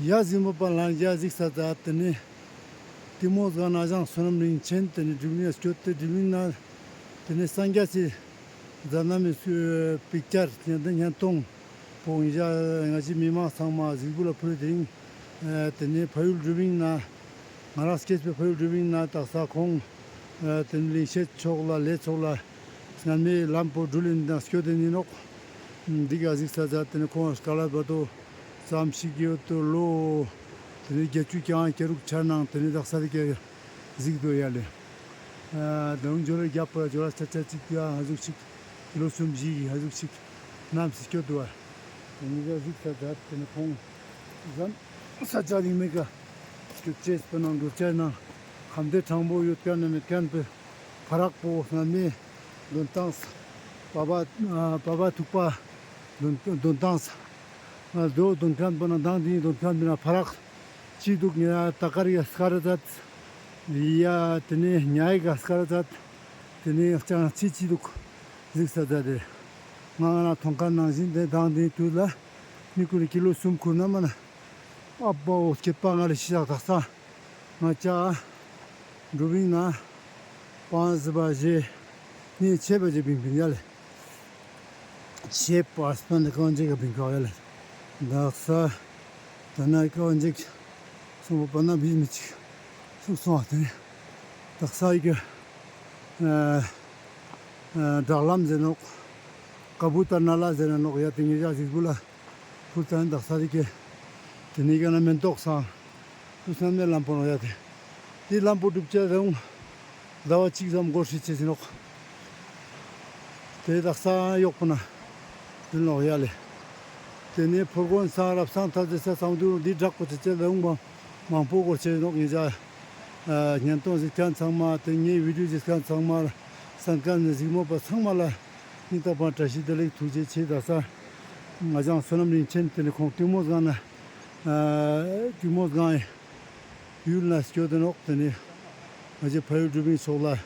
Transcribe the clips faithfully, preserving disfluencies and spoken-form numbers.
ཡ་གཟིགས་མོ་པ་ལྷན་རྒྱས་གཟིགས་ས་ད་ཏེ་ནེ་ཏིང་མོ་སྒང་ན་ཨ་ཞང་བསོད་ནམས་རིན་ཆེན་ཏེ་ནེ་སྒྲུབ་ཡིན་ན་སྐྱོད་དེ་སྒྲུབ་ཡིན་ན་ཏེ་ནེ་སངས་རྒྱས་སི་མཛད་རྣམ་མི་སུ་པིག་ཅར་ཉན་ཏེ་བརྙན་ཐུང་པོ་ཡིན་ཞག་ང་ཅི་མི་མང་ཚང་མ་གཟིགས་འབུལ་ལ་ཕུལ་ཏེ་རིང་ཏེ་ནེ་ཕ་ཡུལ་སྒྲུབ་ཡིན་ན་ང་རང་སྐྱེས་པའི་ཕ་ཡུལ་སྒྲུབ་ཡིན་ན་དག་ས་ཁོང་ཏེ་ནེ་གླིང་ཤེད་ཕྱོགས་ལ་ལེ་ཕྱོགས་ལ་སྔན་མའི་ལམ་པོ་འགྲུལ་ཡིན་ན་སྐྱོད་དེ་ཡིན་ནོག་འདི་ག་གཟིགས་ས་ད་ཏེ་ནེ་ཁོང་སྐལ་བ་དོ་ཙམ་ཞིག་ཡོད་དོ་ལོ། ཏེ་ནེ་བརྒྱད་ཅུ་གྱ་གྱ་དྲུག་ཆ་ནང་ཏེ་ནེ་དག་ས་རི་ཀ་གཟིགས་དོ་ཡ་ལེ། ཨ་ཏེ་རུང་ཇོ་ལ་རྒྱབ་པ་ཇོ་ལ་ཆ་ཆ་ཅིག་ཡ་ཧ་ཟུག་ཅིག་ལོ་གསུམ་བཞི་ཧ་ཟུག་ཅིག་ནམ་སི་སྐྱོད་དོ་བ། ཏེ་ནེ་ག་གཟིགས་ས་ད་ཏེ་ནེ་ཁོང་ཟམ་ས་ཆ་རིང་མེ་ཀ་སྐྱོད་ཅེས་པ་ནང་འགྲོ་ཆ་ནང་ཁམས་བདེ་དྲང་པོ་ཡོད་ཀ་ན་མེད་ཀ་པེ་ཕ་རག་པོ་སྔན་མེ་དོན་ཏང་ས་པ་པ་པ་པ་ཐུག་པ་དོན་དོན་ཏང་ས། ང་དོ་དོན་ཁན་པོ་ན་དང་དེ་དོན་ཁན་པོ་ན་ཕ་རག་ཅི་དུག་ཉ་ཡ་ཏ་ཀར་ཡ་སྐར་ཛད། ཡ་ཏེ་ནེ་ཉ་ཡ་ག་སྐར་ཛད། ཏེ་ནེ་ཅང་ཅི་ཅི་དུག་གཟིགས་ས་ཛད་དེ། ང་ང་ན་ཐོང་ཁན་ནང་བཞིན་དེ་དང་དེ་དུས་ལ་མི་ཀུན་ནི་ཀི་ལོ་གསུམ་ཁུར་ན་མ་ན་ཨ་པ་འོ་སྐྱེད་པ་ང་ལ་ཤི་ཞག་དག་ས། ང་ཅག་འགྲོ་བིང་ན་པང་ཟི་བ་ཞེ་ནི་ཆེ་བ་ཞེ་བིང་བིང་ཡ་ལེ། ཆེ་བ་སྤན་ནི་གང་ཅིག་ག་བིང་ཁ་ཡ་ལེ། དག་ས་ད་ན་གང་ཅིག་སོང་བ་པ་ན་བིང་མི་ཅིག་སུག་སོང་བ་ཏེ་ནེ་དག་ས་ཡི་གེ་ཨ་ཨ་དྲག་ལམ་ཟེར་ནོག་ཀ་བུ་ཏ་ན་ལ་ཟེར་ནོག་ཡ་ཏེ་ངེ་ཞག་གཟིགས་འབུལ་ལ་ཕུལ་ཏེ་ན་དག་ས་རི་ཀེ་ཏེ་ནེ་ག་ན་མེན་ཏོག་སང་ཕུལ་ས་མེ་ལམ་པོ་ནོག་ཡ་ཏེ། ཏེ་ལམ་པོ་གྲུབ་ཅེས་རུང་ཟླ་བ་གཅིག་ཙམ་འགོར་ཤེས་ཅེས་ནོག་ཏེ་དག་ས་ཡོག་པོ་ན་ཏེ་ནོག་ཡ་ལེ། ཏེ་ནེ་ཕུར་གོན་སང་རབ་སང་ཐ་ཟེར་ས་སང་དུ་འདི་དྲག་པོ་ཅེས་ཅེས་རུང་མང་པོ་འགོར་ཅེས་ནོག་ངེ་ཞག་ཨ་བརྙན་ཐུང་གཟིགས་ཁན་ཚང་མ་ཏེ་ངའི་བི་ཌིའོ་གཟིགས་ཁན་ཚང་མ་གསན་ཁན་ནི་གཟིགས་མོ་པ་ཚང་མ་ལ་སྙིང་ཐག་པ་བཀྲ་ཤིས་བདེ་ལེགས་ཐུགས་རྗེ་ཆེ། དག་ས་ང་ཞང་བསོད་ནམས་རིན་ཆེན་ཏེ་ནེ་ཁོང་ཏིང་མོ་སྒང་ན་ཨ་ཏིང་མོ་སྒང་ཡུལ་ན་སྐྱོད་དེ་ནོག་ཏེ་ནེ་ང་ཞེ་ཕ་ཡུལ་སྒྲུབ་བིང་ཕྱོགས་ལ་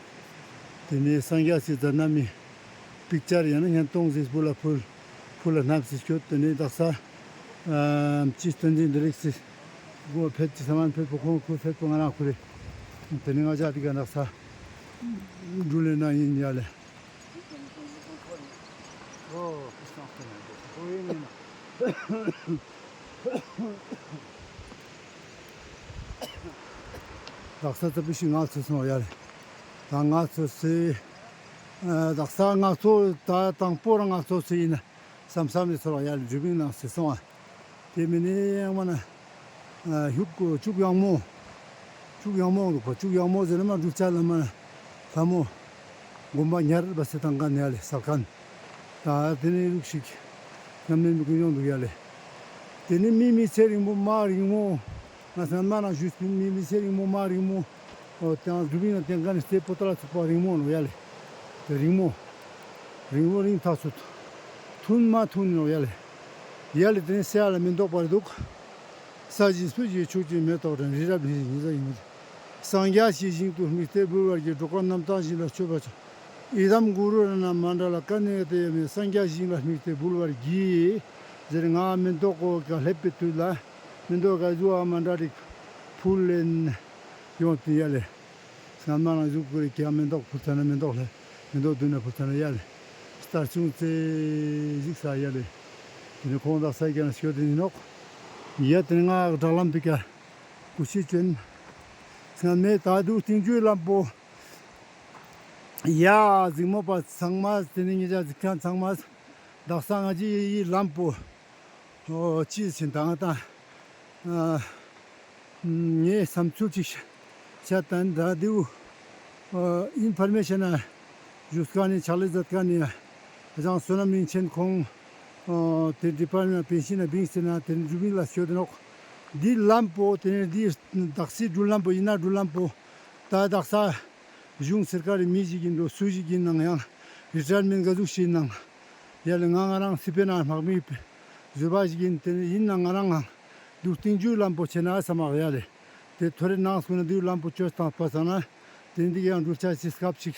ཏེ་ནེ་སངས་རྒྱས་སི་མཛད་རྣམ་མི་པིག་ཅར་ཡང་ན་བརྙན་ཐུང་གཟིགས་འབུལ་ལ་ཕུལ་ཕུལ་ལ་ནམ་སི་སྐྱོད་ཏེ་ནེ་དག་ས་ཨ་ཅི་སྟོན་འཛིན་བདེ་ལེགས་སི་གོ་ཕེད་ཅི་ས་མན་ཕེད་པོ་ཁོང་ཁུ་ཕེད་པོ་ང་རང་ཁུ་རེ། ཏེ་ནེ་ང་ཞ་ཏེ་ག་དག་ས་འགྲུལ་ལེ་ན་ཡིན་ཡ་ལེ། དག་ས་ཙ་པི་ཤི་ངལ་ཚོ་སོང་ཡ་ལེ། ད་ངལ་ཚོ་སི་ཨ་དག་ས་ངལ་ཚོ་ད་དང་པོ་རང་ངལ་ཚོ་སི་ཡིན་ན་སམ་སམ་ནི་ཚོར་བ་ཡ་ལེ་སྒྲུབ་བིང་ནང་སི་སོང་ཨ། ཏེ་མི་ནི་ཡང་མ་ན་ཨ་ཧུག་ཅུག་ཡང་མོ། ཅུག་ཡང་མོ་འདུག་པ། ཅུག་ཡང་མོ་ཟེར་ན་མ་འགྲུལ་ཆ་ལ་མ་ལྷ་མོ་དགོན་པ་ཉར་བ་སེ་ཏང་ཀ་ནེ་ཡ་ལེ་སལ་ཁན། ད་ཏེ་ནེ་ལུག་ཤིག་ཉམས་ལེན་མི་ཀུན་ཡོང་འདུག་ཡ་ལེ། ཏེ་ནེ་མི་མི་ཚེ་རིང་མོ་མ་རིང་མོ་ང་སྔན་མ་ན་ཞུས་པིན་མི་མི་ཚེ་རིང་མོ་མ་རིང་མོ་འོ་ཏེ་ཡང་སྒྲུབ་བིང་ན་ཏེ་ཀ་ནེ་སྟེ་པོ་ཏ་ལ་ཚུགས་པ་རིང་མོ་ནོག་ཡ་ལེ། ཏེ་རིང་མོ་རིང་མོ་རིང་ཐག་ཆོད་ཐུང་མ་ཐུང་ནོག་ཡ་ལེ། ཡ་ལེ་ཏེ་ནེ་སེ་ཡ་ལ་མི་འདོག་པར་འདུག་ས་གཞི་སུ་ཞིག་ཆུ་ཅན་མེ་ཏོག་ཕྲེང་རི་རབ་ལྷུན་གྱིས་ཉི་ཟླ་ཡིན་མོད། སངས་རྒྱས་ཀྱི་ཞིང་དུ་དམིགས་ཏེ་འབུལ་བར་བགྱི། འགྲོ་ཀུན་རྣམ་དག་ཞིང་ལ་སྤྱོད་པར་བྱ། ཡི་དམ་གུ་རུ་རཏྣ་མཎྜལ་ཀ་ནེ་ཏེ་ཡ་མེ། སངས་རྒྱས་ཞིང་ལ་དམིགས་ཏེ་འབུལ་བར་བགྱི། ཟེར་ང་མེ་ཏོག་གོ་ཀ་ལྷེབ་པའི་དུས་ལ་མེ་ཏོག་ག་ཟུ་བ་མཎྜལ་རིགས་ཕུལ་ལེན་ཡོང་དུ་ཡ་ལེ། སྔན་མ་རང་ཟུག་གུ་རེ་ཀྱང་མེ་ཏོག་ཕུལ་ཚར་ན་མེ་ཏོག་ལེ། མེ་ཏོག་བདུན་ན་ཕུལ་ཚར་ན་ཡ་ལེ། སྟར་ཆུང་ཙེ་ཟིག་ས་ཡ་ལེ། ཏེ་ནེ་ཁོང་དག་ས་ཡི་ཀ་ན་སྐྱོད་དེ་ནི་ནོག་ཡ་ཏེ་ནེ་ང་དྲག་ལམ་པི་ཀ་ཀུ་ཤི་ཅོན། སྔན་མེ་ད་དུ་སྟིང་ཇུའི་ལམ་པོ། ཡ་གཟིགས་མོ་པ་ཚང་མ་ཏེ་ནེ་ངེ་ཅག་གཟིགས་ཁན་ཚང་མ། དག་ས་ང་ཅི་ཡི་ལམ་པོ། ཨོ་ཅི་ཟེར་ཏང་ཏ། ཨ་ངའི་བསམ་ཚུལ་ཅིག་བཤད་ཏང་ད་དེའུ་ཨིན་ཕོར་མེ་ཤན་ན་ཞུས་ཀ་ནི་ཕྱག་ལས་མཛད་ཀ་ནི་ཨ་ཞང་བསོད་ནམས་རིན་ཆེན་ཁོང་ཨོ་དེ་ཌི་པར་མེན་ཊ་པེན་ཤིན་ན་བིངས་ཏེ་ན་དེ་ནི་འགྲུལ་བིང་ལ་སྐྱོད་དེ་ནོག་འདི་ལམ་པོ་དེ་ནི་འདི་དག་སའི་འགྲུལ་ལམ་པོ་ཡིན་ན་འགྲུལ་ལམ་པོ་ད་དག་ས་གཞུང་སར་ཀར་རི་མི་ཞིག་ཡིན་འགྲོ་སུ་ཞིག་ཡིན་ནང་ཡང་རི་ཊ་ཡར་མེན་ཊ་ག་ཟུག་ཞིག་ཡིན་ནང་ཡ་ལེ་ང་ང་རང་སི་པེ་ན་དམག་མི་བཟོས་པ་ཞིག་ཡིན། དེ་ནི་ཡིན་ན་ང་རང་ང་དུ་སྟིང་ཇུའི་ལམ་པོ་ཆེ་ན་ས་མག་ཡ་ལེ། དེ་ཐོ་རེ་ནང་སུ་ན་དུ་ལམ་པོ་ཆོས་དང་པ་ས་ན་དེ་འདི་ཡང་འགྲུལ་ཆ་ཞིག་སྐབས་ཤིག་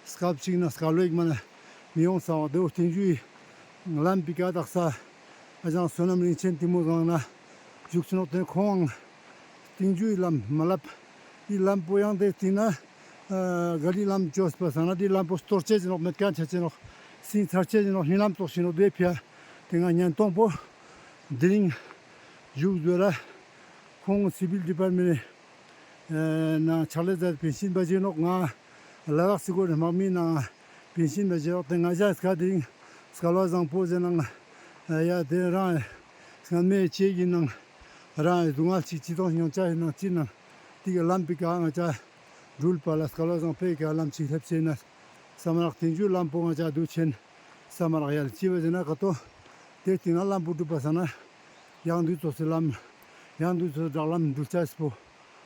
སྐབས་ཤིག་ན་སྐལ་བ་ཞིག་མ་ན་མི་ཡོང་ས་བ་དེ་འོ་སྟིང་ཇུའི་ལམ་པི་ཀ་དག་ས་ཨ་ཞང་བསོད་ནམས་རིན་ཆེན་ཏིང་མོ་སྒང་ན་ བཞུགས་སུ་ནོག། དེ་ཁོང་ངི་རྟིང་རྒྱུའི་ལམ་མ་ལབ། འི་ལམ་པོ་ཡང་དེ་རྟིང་ན་ཨ་ག་ལི་ལམ་བཅོས་པ་སང་ན་འི་ལམ་པོ་སྟོར་ཆེས་ནོག། མེད་ཁན་ཆ་ཆེས་ནོག། སིང་ཚར་ཆེས་ནོག། ཧི་ལམ་ཙོགས་ཤིག་ནོག། དེ་ཕི་ཡ་དེ་ང་ཉན་ཏོང་པོ་དེ་རིང་བཞུགས་ཟོས་ལ་ཁོང་སི་བིལ་ཌི་པར་མེན་ནི་ནང་ཕྱག་ལས་མཛད་པིན་ཤིན་པ་ཞིག་ནོག། ང་ལ་དྭགས་སི་གོ་ནི་དམག་མིའི་ནང་པིན་ཤིན་པ་ཞིག་ནོག། དེ་ང་ཞ་སྐད་དེ་རིང་སྐལ་བ་བཟང་པོ་ཟེར་ནང་ཡ་དེ་རང་སྔན་མའི་ཆེད་ཀྱི་ནང་རང་སྡུག་བསྔལ་ཅིག་ཅི་ཏོང་མྱོང་ཆ་ཡིན་ནང་ཅི་ནང་དེ་གི་ལམ་པི་ཀ་ང་ཅ་འགྲུལ་པ་ལ་སྐལ་བ་བཟང་པོའི་ཀ་ལམ་ཅིག་སླེབས་ཆེན་ན་སམ་རག་དེ་རྒྱུ་ལམ་པོ་ང་ཅ་དུ་ཆེན་སམ་རག་ཡ་ལེ། ཅི་བ་ཟེར་ན་ག་ཏོ་དེ་རྟིང་ན་ལམ་པོ་གྲུབ་པ་སང་ན་ཡང་དུ་ཙོགས་སི་ལམ་ཡང་དུ་ཙོགས་སི་བྲག་ལམ་འགྲུལ་ཆ་སི་པོ་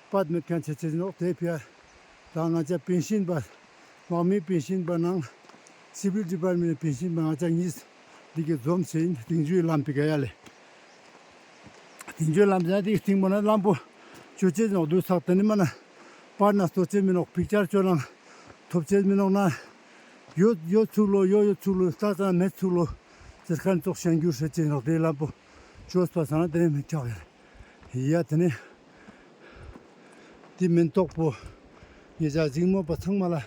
པད་མེད་ཁན་ཆ་ཆེས་ནོག། དེ་ཕི་ཡ་ད་ང་ཅ་པིན་ཤིན་པ་དམག་མིའི་པིན་ཤིན་པ་ནང་སི་བིལ་ཌི་པར་མེན་ནི་པིན་ཤིན་པ་ང་ཅ་གཉིས་དེ་གི་འཛོམས་ཆེན་དེ་རྒྱུའི་ལམ་པི་ཀ་ཡ་ལེ། དེ་རྒྱུའི་ལམ་ཟེར་ན་དེ་རྟིང་པོ་ན་ལམ་པོ་བཅོ་ཆེས་ནོག། དུ་ཚག་དེ་ནི་མ་ན་པར་ན་སྟོར་ཆེས་མི་ནོག། པིག་ཅར་བཅོ་ནང་ཐོབ་ཆེས་མི་ནོག་ན་ཡོད་ཡོད་ཚུགས་ལོ་ཡོད་ཡོད་ཚུགས་ལོ་ལྟ་ཙང་མེད་ཚུགས་ལོ་ཟེར་ཁན་ཙོགས་ཤན་རྒྱུ་ཧྲེ་ཆེས་ནོག། དེ་ལམ་པོ་བཅོས་པ་སང་ན་དེ་ནི་མི་ཆག་ཡ་ལེ། ཡ་དེ་ནི་དེ་མེན་ཏོག་པོ་ཉེ་ཞ་གཟིགས་མོ་པ་ཚང་མ་ལ་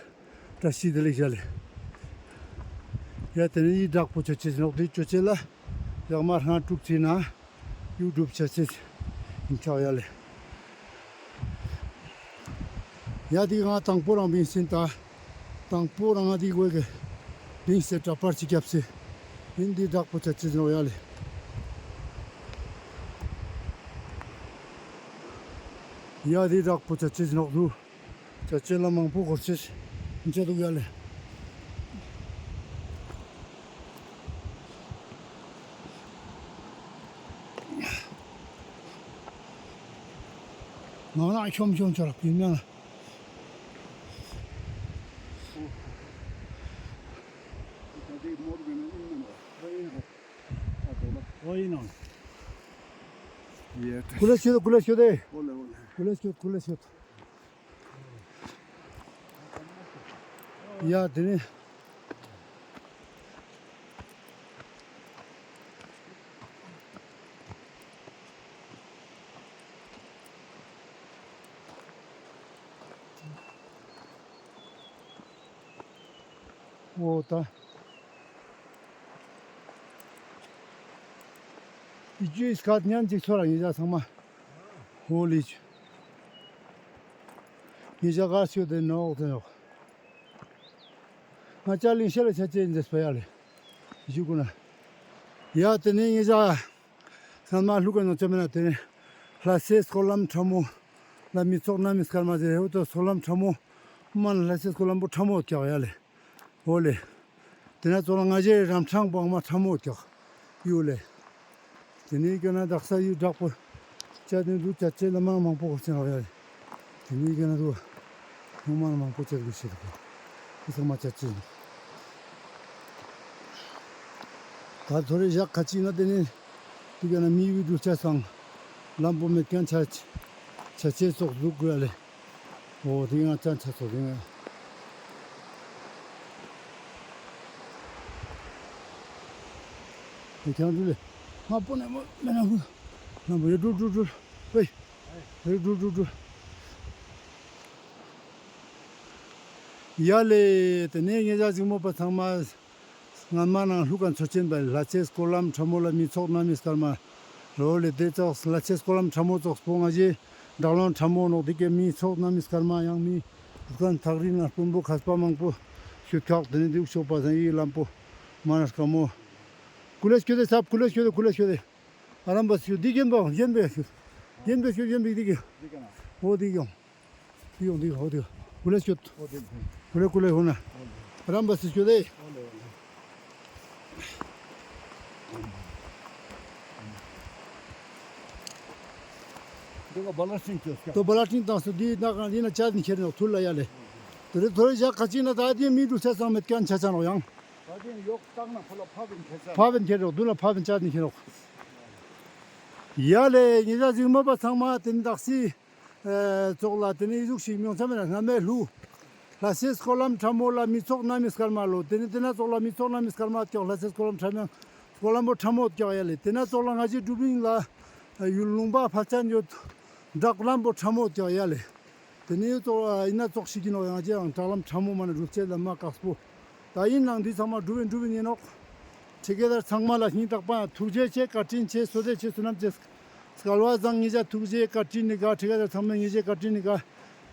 བཀྲ་ཤིས་བདེ་ལེགས་ཞུ་ལེ། ཡ་དེ་ནི་འི་བྲག་པོ་ཆ་ཆེས་ནོག། དེ་བཅོ་ཆེས་ལ་ཡག་མ་སྔ་དྲུག་ཅིག་ན་ཡུ་ཊུབ་ཆ་ཆེས་ཡིན་ཆོག་ཡ་ལེ། ཡ་དེ་ང་དང་པོ་རང་བིང་སིན་ད་དང་པོ་རང་ང་དེ་གོས་གི་བིང་སེ་ཏྲ་པར་ཅིག་རྒྱབ་སེ་ཡིན། དེ་བྲག་པོ་ཆ་ཆེས་ནོག་ཡ་ལེ། ཡ་དེ་བྲག་པོ་ཆ་ཆེས་ནོག་དུ། ཆ་ཆེས་ལ་མང་པོ་གོར་ཆེས་ཡིན་ཆ་འདུག་ཡ་ལེ། ང་ན་ཤོམ་ཤོམ་ཆ་ར་པིན་མེ་ན། ཀུ་ལེ་ཤོད། ཀུ་ལེ་ཤོད། ཀུ་ལེ་ཤོད། ཡ་དེ་ནི། འོ་ད། ཨི་ཅུའི་སྐད་ཉན་ཅིག་ཚོར་ར་ཉེ་ཞ་ཚང་མ། ཧོ་ལི་ཅུ། ཉེ་ཞ་གར་ཤོད་དེ་ནོག་དེ་ནོག། ང་ཅ་ལིང་ཤེ་ལ་ཆ་ཆེས་ཡིན་ཟེར་པ་ཡ་ལེ། ཞུ་གུ་ན། ཡ་དེ་ནི་ཉེ་ཞ། སྔན་མ་ལྷུག་ག་ནོག་ཅ་མེ་ན་དེ་ནི། ལྷ་སའི་སྐོར་ལམ་ཁྲ་མོ། ལ་མི་ཚོགས་གནམ་མི་སྐར་མ་ཟེར་ཧེ་བོ་ཏོ་སྐོར་ལམ་ཁྲ་མོ། མ་ན་ལྷ་སའི་སྐོར་ལམ་པོ་ཁྲ་མོ་ཀྱག་ཡ་ལེ། འོ་ལེ། དེ་ན་ཙོགས་ལ་ང་ཞའི་རམ་འཕྲང་པོ་ཨང་མ་ཁྲ་མོ་ཀྱག་ཡོད་ལེ། དེ་ནི་ཀ་ན་དག་ས་ཡུལ་བྲག་པོ་ཅ་དེ་འདུག་ཅ་ཆེས་ལ་མ་མང་པོ་གོ་ཆེན་རོག་ཡ་ལེ། དེ་ནི་ཀ་ན་འདུག་ཧུ་མ་མང་པོ་ཆེ་འདུག་ཤེས་འདུག་གོ། ཨི་ཚང་མ་ཅ་ཆེས་འདུག། ད་ཐོ་རེ་ཞག་ཁ་ཅིག་ན་དེ་ནི་དེ་ཀ་ན་མི་ཡུལ་འདུག་ཅ་སང་ལམ་པོ་མེད་ཁན་ཆ་ཆ་ཆེས་ཙོགས་འདུག་གོ་ཡ་ལེ། འོ་དེ་ང་ཅང་ཆ་ཚོ་དེ་ང་། དེ་ཁྱང་འགྲུལ་ལེ། ང་པོ་ནས་མོ་མེ་ན་ཧུ། ན་མོ་ཡེ་འགྲུལ་འགྲུལ་འགྲུལ། ཧེ། ཡེ་འགྲུལ་འགྲུལ་འགྲུལ། ཡ་ལེ། དེ་ནས་ཉེ་ཞ་གཟིགས་མོ་པ་ཚང་མ། སྔན་མ་ནང་ལྷུག་ག་ཚོ་ཆེན་པ་ལྷ་སའི་སྐོར་ལམ་ཁྲ་མོ་ལ་མི་ཚོགས་གནམ་མི་སྐར་མ་རོ་ལེ། དེ་ཙོགས་ལྷ་སའི་སྐོར་ལམ་ཁྲ་མོ་ཙོགས་པོ་ང་ཞེ་བྲག་ལམ་ཁྲ་མོ་ནོག། དེ་ཀའི་མི་ཚོགས་གནམ་མི་སྐར་མ་ཡང་མི་སྐར་ཐག་རིང་ན་དཔོན་པོ་མཁས་པ་མང་པོ་ཤུད་ཁག་དེ་ནི་འདུག་ཤོག་པ་སང་ཡི་ལམ་པོ་མ་ན་དཀའ་མོ། ཀུ་ལེ་སྐྱོད་དེ་སབ། ཀུ་ལེ་སྐྱོད་དེ། ཀུ་ལེ་སྐྱོད་དེ། ཨ་རམ་པ་སྐྱོད་དེ་གན་པ་གན་པ་སྐྱོད། གན་པ་སྐྱོད། གན་པ་དེ་གི། འོ་དེ་གི་ཡོང་། དེ་ཡོང་དེ་ཧོ་དེ། ཀུ་ལེ་སྐྱོད། ཀུ་ལེ་ཀུ་ལེ་ཧོ་ན། རམ་པ་སི་སྐྱོད་དེ། དེ་ག་བ་ལ་ཤིང་སྐྱོད་སྐྱོད། དོ་བ་ལ་ཤིང་བཏང་སོ་དེ་ན་གང་དེ་ན་ཆ་ནི་ཁྱེར་ནོག་ཐུར་ལ་ཡ་ལེ། དེ་རེ་ཐོ་རེ་ཞག་ཁ་ཅིག་ན་ད་དེ་མི་འདུག་ཆ་ཚང་མེད་ཁན་ཆ་ཆ་ནོག་ཡང་། ད་དེ་ཡོག་བཏང་ན་ཕ་ལ་ཕ་བིན་ཁྱེར་ཆ། ཕ་བིན་ཁྱེར་ནོག་དུ་ལ་ཕ་བིན་ཆ་ནི་ཁྱེར་ནོག། ཡ་ལེ་ཉེ་ཞ་གཟིགས་མོ་པ་ཚང་མ་དེ་ནི་དག་སི། ཙོགས་ལ་དེ་ནི་ཨི་ཟུག་ཤིག་མྱོང་ཚ་མེད་ན་སྔ་མའི་ལྷུ། ལྷ་སའི་སྐོར་ལམ་ཁྲ་མོ་ལ་མི་ཚོགས་གནམ་མི་སྐར་མ་ལོ། དེ་ནི་དེ་ན་ཙོགས་ལ་མི་ཚོགས་གནམ་མི་སྐར་མ་ཀྱག། ལྷ་སའི་སྐོར་ལམ་ཁྲ་མོ་སྐོར་ལམ་པོ་ཁྲ་མོ་ཀྱག་ཡ་ལེ། དེ་ན་ཙོགས་ལ་ང་ཞེ་གྲུབ་རིང་ལ་ ཡུལ་ལུང་པ་ཕལ་ཆེན་ཡོད། བྲག་ལམ་པོ་ཕྲ་མོ་ཏེ་ཡ་ལེ། ཏེ་ནེ་ཙོགས་ཨིན་ན་ཙོགས་ཤིག་ཨིན་ནོག། ཡང་ཅི་ཡང་བྲག་ལམ་ཕྲ་མོ་མ་ནེ་གྲུབ་ཅེས་ལ་མ་དཀགས་པོ། ད་ཨིན་ནའང་འི་ཚང་མ་གྲུབ་ཨིན་གྲུབ་ཨིན་ཨིན་ནོག། ཁྲི་ཀེ་དར་ཚང་མ་ལ་སྙིང་ཐག་པ་ཐུགས་རྗེ་ཆེ། བཀའ་དྲིན་ཆེ། བསོད་བདེ་ཆེ། བསོད་ནམས་ཆེ། སྐལ་བ་བཟང་། ཉེ་ཞ་ཐུགས་རྗེ་བཀའ་དྲིན་ནི་ག། ཁྲི་ཀེ་དར་ཚང་མ་ཉེ་ཞ་བཀའ་དྲིན་ནི་ག།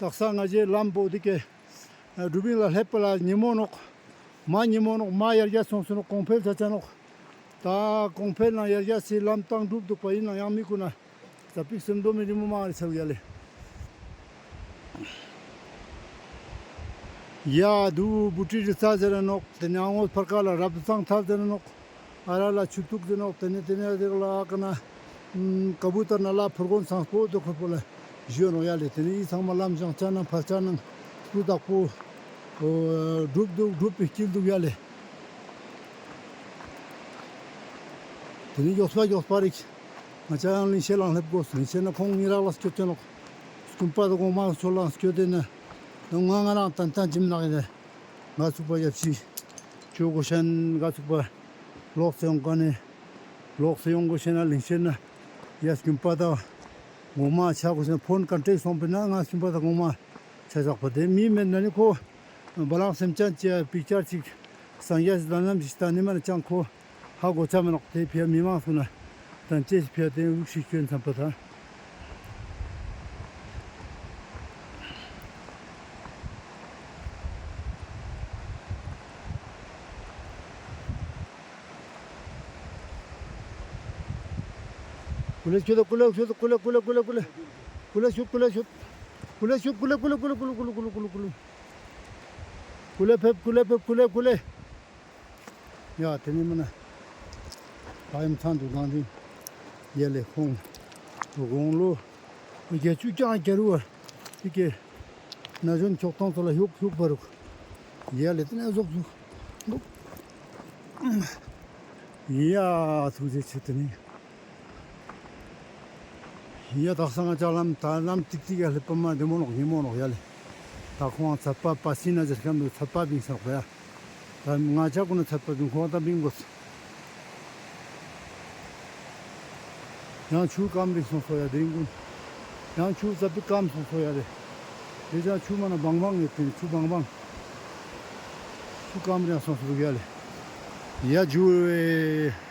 དག་ས་ང་ཞའི་ལམ་པོ་འདི་ཀེ་གྲུབ་ཨིན་ལ་སླེབས་པ་ལ་ཉེ་མོ་ནོག། མ་ཉེ་མོ་ནོག། མ་ཡར་རྒྱས་སོང་སོང་ནོག། གོང་འཕེལ་ཆ་ཆ་ནོག། ད་གོང་འཕེལ་ནང་ཡར་རྒྱས་སི་ལམ་སྟངས་གྲུབ་འདུག་པ། ཨིན་ནའང་ཡང་མི་ཀུན་ན་ཙ་པིག་སེམས་དོ་མི་རི་མོ་མང་རེ་ཆ་ཡ་ལེ། ཡ་དུ་བུ་ཏྲི་རི་ཙ་ཟེར་ར་ནོག། ཏེ་ནེ་ཨ་ངོས་ཕར་ཁ་ལ་རབ་གཙང་ཐལ་ཟེར་ར་ནོག། ཨ་ར་ལ་ཆུ་ཐུག་ཟེར་ནོག། ཏེ་ནེ་ཏེ་ནེ་ཨ་ཟེར་ལ་ཨ་ཀ་ན་ཀ་བུ་ཏར་ན་ལ་ཕུར་གོན་སང་སྤོ་དོ་ཁོ་པོ་ལ་ཞུ་ནོག་ཡ་ལེ། ཏེ་ནེ་འི་ཚང་མ་ལམ་བཞེངས་ཆ་ནང་ཕར་ཆ་ནང་སྤུ་དག་པོ་གྲུབ་འདུག། གྲུབ་པའི་དཀྱིལ་འདུག་ཡ་ལེ། ཏེ་ནེ་མགྱོགས་པ་མགྱོགས་པ་རིག། ང་ཅ་ཡང་ལིང་ཤེད་ལ་སླེབས་དགོས། ལིང་ཤེད་ན་ཁོང་ཉེ་རག་ལ་སྐྱོད་ཅེ་ནོག། སྐུན་པ་དང་གོང་མ་ཆོ་ལ་སྐྱོད་དེ་ན་ང་ང་རང་ཏན་ཏན་ཇིམ་ནག་ཡིན། ང་ཚུགས་པ་ཡབ་ཅི་ཅོ་གོ་ཤན། ང་ཚུགས་པ་ལོག་སེ་ཡོང་ག་ནས་ལོག་སེ་ཡོང་གོ་ཤན་ན་ལིང་ཤེད་ན་ཡ་སྐུན་པ་དང་གོང་མ་ཆ་གོ་ཤན་ན་ཕོན་ཀན་ཊེག་སོང་པས་ན་ང་སྐུན་པ་དང་གོང་མ་ཆ་ཆག་པ་དེ་མི་མེད་ན་ནི་ཁོ་བ་ལང་སེམས་ཅན་ཅེ་པིག་ཅར་ཅིག་སངས་རྒྱས་སི་ལམ་ལམ་ཞིག་ལྟ་ནི་མ་ན་ཅང་ཁོ་ཧ་གོ་ཆ་མ་ནོག། དེ་ཕི་ཡ་མི་མང་སུ་ན་དང་ཅེས་ཕི་ཡ་དེ་འུག་ཤིག་སྐྱོན་ཚམ་པ་ད། ཀུ་ལེ་ཤུད་ཀུ་ལེ་ཤུད་ཀུ་ལེ་ཤུད། ཀུ་ལེ་ཤུད་ཀུ་ལེ་ཤུད། ཀུ་ལེ་ཤུད་ཀུ་ལེ་ཀུ་ལེ་ཀུ་ལེ། ཀུ་ལེ་ཕེབས་ཀུ་ལེ་ཕེབས་ཀུ་ལེ་ཀུ་ལེ། ཡ་དེ་ནི་མ་ན་ཕ་ཡུམ་ཚང་དུ་དང་དེ་ཡ་ལེ་ཁོང་དགུང་ལོ་བརྒྱད་ཅུ་རྐྱང་རྒྱ་རུ་བ་དེ་ཀེ་ན་གཞོན་ཁྱོག་ཐོང་ཚོ་ལ་ཧུག་ཧུག་བ་རུག་ཡ་ལེ། དེ་ནས་ཟོག་ཟོག་ཡ་ཐུགས་རྗེ་ཆེ། དེ་ནི་ཡ་དག་ས་ང་ཅ་ལམ་ད་ལམ་ཏིག་ཏིག་ཡ་ལེ་པ་མ་བདེ་མོ་ནོག་ཉེ་མོ་ནོག་ཡ་ལེ། ད་ཁོང་ཚད་པ་པ་སི་ན་ཟེར་ཁན་དུ་ཚད་པ་བིང་སོག་པ་ཡ། ད་ང་ཅ་ཀུན་ན་ཚད་པ་བིང་ཁོང་ད་བིང་གོ། ཡང་ཆུ་སྐམ་རིག་སོང་སོ་ཡ་དེ་རིང་ཀུན། ཡང་ཆུ་ཙ་པིག་སྐམ་སོང་སོ་ཡ་རེ། དེ་ཅང་ཆུ་མ་ན་བང་བང་ཡོད་དེ་ཆུ་བང་བང་། ཆུ་སྐམ་རིག་སོང་སོ་ཡ་ལེ། ཡ་ཇུ་ཨེ།